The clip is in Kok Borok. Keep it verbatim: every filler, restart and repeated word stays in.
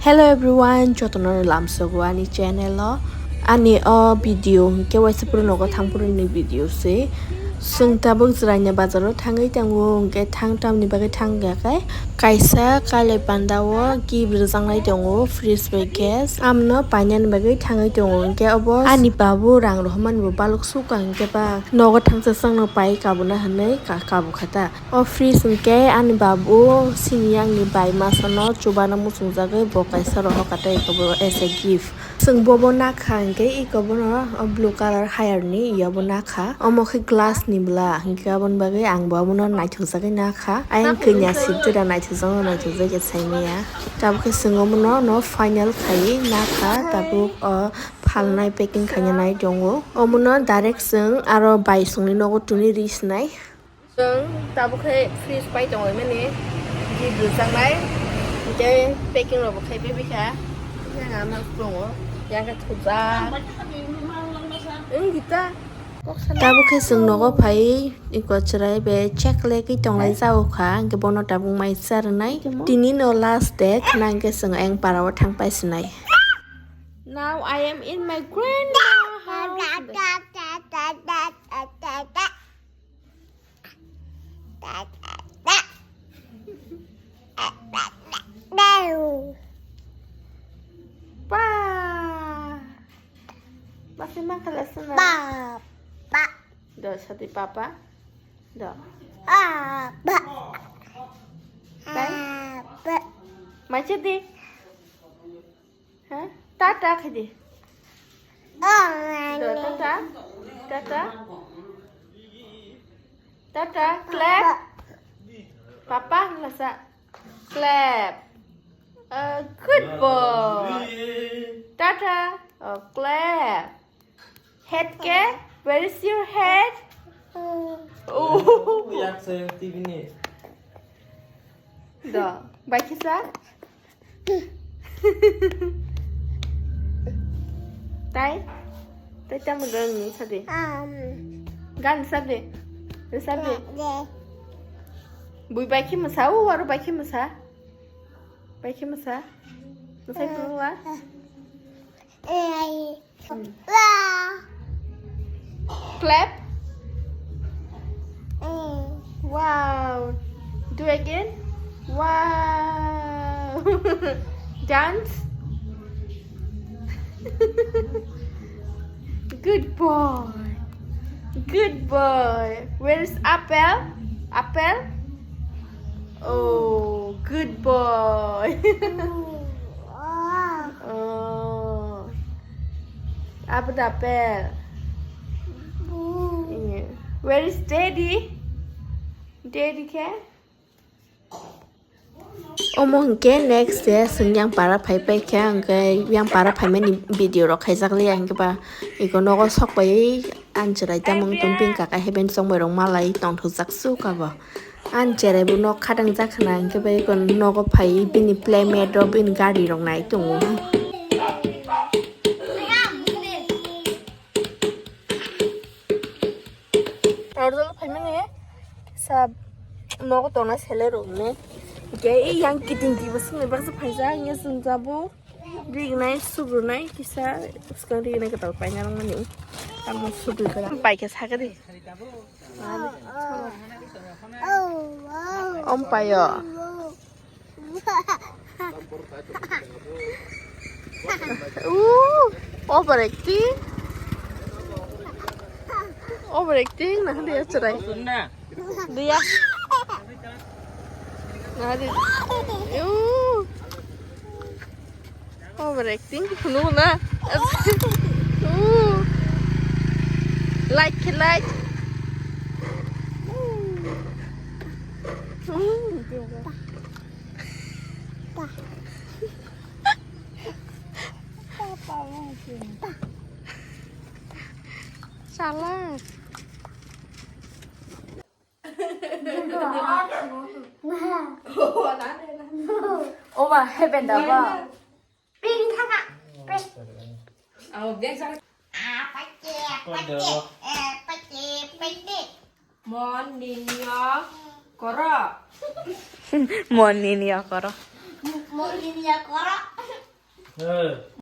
Hello everyone, jotono lamsogo ani channel o. Ani o video hwnkhe waisa puro nogo thang puro ni video se. Chwng tabuk Jwraina bazar o thangwi tongo, hwnkhe thang tamni bagwi thang ya khe kaisa kailai panda o gift rwjaknai tongo, fridge bai khe amno painani bagwi thangwi tongo, hwnkhe obo ani babu rang rohormani bo balok sukha, hwnkhe ba nogo thangsa chwngno pai kabuna hinwi ka-, kabu kha ta. O fridge hwnkhe ani babu sini yangni bai masano chubana muchungjagwi bo kaisa rohor kha tei eko bo as a gift. Chwng bobo nakha hwnkhe eko bono o blue colour hire ni iya bo nakha. Omo khe glass ni bwla hwnkhe aboni bagwi ang bo abono naithokjagwi nakha. Ayang kanya sitwira naithokjakno naithokjagwi saimaya. Tabukhe chwng omono no final khaiwi nakha. Tabuk o phalnai packing khaina nai tongo. Omono direct chwng aro bai songni nogo twnwi ri sinai. Chwng tabuk khe fridge pai tongwi mani, gift rwjaknai, hwnkhe packing rok bo khai bai bikha, yang ano tongo, yang khe thujak, wng gita. Tabuk khe chwng nogo phai, eko chwrai bai check legwi tonglai jao kha, hwnkhe bono tabuk mai cha rwnai. Tini no last day khna, hwnkhe chwng ayang para o thang pai sinai. Now I am in my grandma house. Pa. Bakhe ma khala suna? Papa. Do sati papa. Do. Papa. Kai? Papa. Macha di. Ha? Tata khai di. Oh, do tata. Tata. Tata, clap. Papa, lasa. Clap. Uh, good boy. Tata. Oh, clap. Head ke? Where is your head? Oh. Yak sayang T V ni. Do. Bai kisa. Tai? Tai tamo gan ni sadi. Um. Gan sadi. Sadi. Bui bai ki masa, u waru bai ki masa. Bai ki masa. Masa itu wa. Eh. Clap. Wow. Do again. Wow. Dance. Good boy. Good boy. Where is apple? Apple? Oh, good boy. Oh. Apa dapel? Iya. Where is daddy? Daddy ke? Omo hwnkhe next day chwng yang para phai pai khe, hwnkhe yang para phaimani video rok khaijak liya, hwnkhe ba eko nogo sok pai. Ani chwrai tamung tong pink kaka heben chongbai rok malai tongthokjak suk abo. Ani chwrai bo nok khatang jak khna, hwnkhe bai eko nogo phai bini playmate rok bini gari rok nai tongo. Order phaimani sa nogo tongna sele rok ne. Ke yang kiting kibo swngnai baksa phaijak, yang swngjabo. Rignai, sugrunai, kisa, swkang rignai kwtal paina rwmani. Tamo sugri kwtal. Pai khe sakadi. Om payo. Ooh, overacting. Overacting, nah, dia cerai. Dia. Nah, dia. Ooh. Overacting, no na. Ooh. Like, like. Ooh. Salah. Oba heben da ba. Pink thaka. Pink. Oh, bag sa. Ah, pake, pake, eh, pake, pake. Mon ninyo koro. Mon ninyo koro. Mon ninyo koro. Eh,